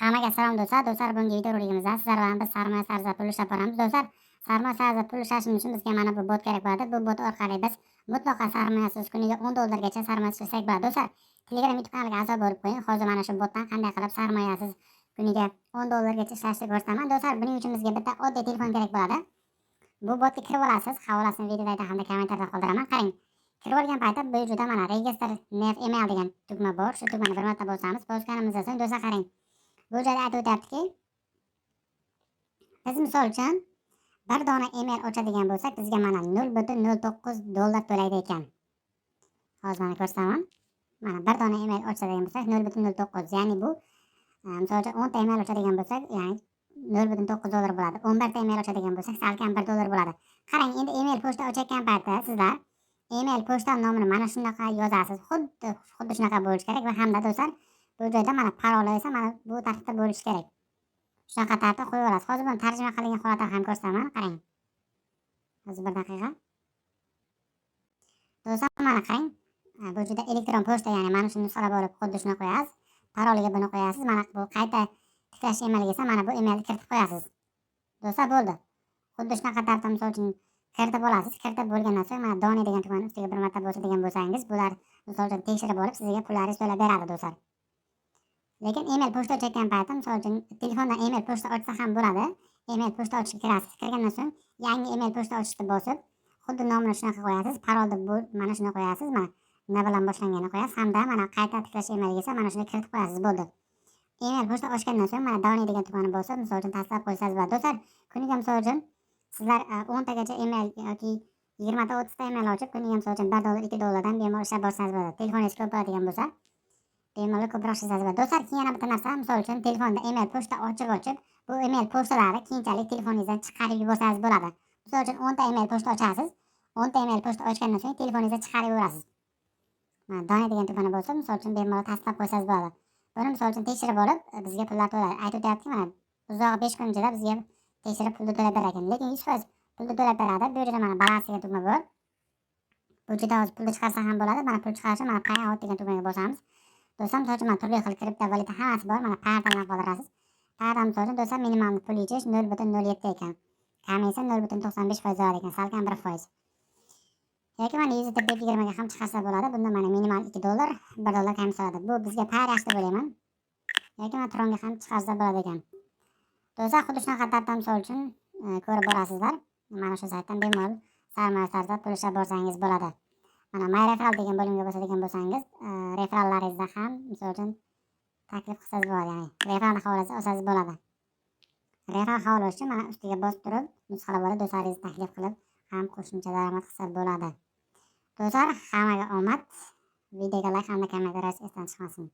Hammaga salom do'stlar. Do'stlar, bugungi videorolikimizda sizlar bilan biz sarmoya tarzida pul ishlab boramiz. Do'stlar, sarmoya tarzida pul ishlashimiz uchun bizga mana bu bot kerak bo'ladi. Bu bot orqali biz mutlaqo sarmoyasiz kuniga 10 dollargacha sarmoya ishlasak bo'ladi. Do'stlar, Telegram YouTube kanaliga a'zo bo'lib qo'ying. Hozir mana shu botdan qanday qilib sarmoyasiz kuniga 10 dollargacha ishlashni ko'rsataman. Do'stlar, buning uchun bizga bitta oddiy telefon kerak bo'ladi. Bu botga kirib olasiz. Havolasini videoda hamda kommentariyada qoldiraman. Qarang. Kirib olgan paytda bu yerda mana register new email degan tugma bor. Shu tugmani bir marta bosamiz. Bosganimizdan so'ng do'stlar qarang. Bu joyda aytib o'tyaptiki, biz misol uchun bir dona email ochadigan bo'lsak, bizga mana 0,09 dollar to'laydi ekan. Hozir mana ko'rsataman. Mana bir dona email ochadigan bo'lsak 0,09, ya'ni bu misol uchun 10 ta email ochadigan bo'lsak, ya'ni 0,9 dollar bo'ladi. 11 ta email ochadigan bo'lsak, salkam 1 dollar bo'ladi. Qarang, endi email pochta ochayotgan paytda sizlar email pochta nomini mana shunaqa yozasiz. Xuddi shunaqa bo'lishi kerak va hamda do'stlar, bu joyda mana parola esa mana bu tartibda bo'lishi kerak. Shunaqa tartibda qo'yib olasiz. Hozir buni tarjima qilingan holatini ham ko'rsataman. Qarang. Hozir bir daqiqa. Do'stlar, mana qarang. Bu juda elektron pochta, ya'ni mana shuni nusxalab olib xuddi shuni qo'yasiz. Paroliga buni qo'yasiz. Mana bu qayta tiklash emailiga esa mana bu emailni kiritib qo'yasiz. Do'stlar, bo'ldi. Xuddi shunaqa tartibda misol uchun kiritib olasiz. Kiritib bo'lgandan so'ng mana done degan tugmani ustiga bir marta bosadigan bo'lsangiz, bular misol uchun tekshirib olib sizga pullaringizni to'lab beradi do'stlar. Lekin email pochta ochayotgan paytda misol uchun telefondan email pochta ochsa ham bo'ladi. Email pochta ochishga kirasiz. Kirgandan so'ng yangi email pochta ochishni bosib, xuddi nomini shunaqa qo'yasiz, parolni bu mana shuni qo'yasiz, mana nima bilan boshlanganini qo'yasiz hamda mana qayta tiklash emailiga esa mana shuni kiritib qo'yasiz, bo'ldi. Email pochta ochgandan so'ng mana done degan tugmani bosib, misol uchun tasdiqlab qo'ysangiz bo'ladi. Do'stlar, kuniga misol uchun sizlar 10 tagacha email yoki 20 ta 30 ta email ochib, kuniga misol uchun 1 dollar, 2 dollardan bemalol ishlab borsangiz bo'ladi. Telefoningiz ko'p bo'ladigan bo'lsa, bemalol ko'proq ishlasangiz bo'ladi. Do'stlar, keyin yana bitta narsa, misol uchun telefonda email pochta ochib, bu email pochtalari keyinchalik telefoningizdan chiqarib yuborsangiz bo'ladi. Misol uchun 10 ta email pochta ochasiz. 10 ta email pochta ochgandan so'ng telefoningizdan chiqarib yuborasiz. Mana done degan tugmani bosib, misol uchun bemalol tasdiqlab qo'ysangiz bo'ladi. Buni misol uchun tekshirib olib, bizga pullar to'laydi. Aytib o'tyaptiki, mana uzog'i 5 kun ichida bizga tekshirib pulni to'lab berar ekan. Lekin 100% pulni to'lab beradi. Bu yerda mana balans degan tugma bor. Bu yerda hozir pulni chiqarsa ham bo'ladi. Mana pul chiqarish mana pay out degan tugmaga bosamiz. Do'stlar, misol uchun mana turli xil kriptovalyuta hammasi bor. Mana Pairdan qoldirasiz. Pairdan misol uchun do'stlar minimal pul yechish 0,07 ekan. Kami esa 0,95% oladi ekan, salkam 1%. Yoki mana USDT BEP20 ga ham chiqarsa bo'ladi. Bunda mana minimal 2 dollar, 1 dollar komissiya oladi. Bu bizga Pair yaxshi deb o'ylayman. Yoki mana Tronga ham chiqarsa bo'ladi ekan. Do'stlar, xuddi shunaqa tartibda misol uchun ko'rib borasizlar. Mana shu saytdan bemalol sarmoya tarzida pul ishlab borsangiz bo'ladi. Mana My Referral degan bo'limga bosadigan bo'lsangiz, referrallaringizda ham misol uchun taklif qilsangiz bo'ladi, ya'ni referral havolasi olsangiz bo'ladi. Referral havolasi uchun mana ustiga bosib turib, nusxalab olib do'stlaringizni taklif qilib ham qo'shimcha daromad qilsa bo'ladi. Do'stlar, hammaga omad. Videoga like hamda kommentariy esdan chiqmasin.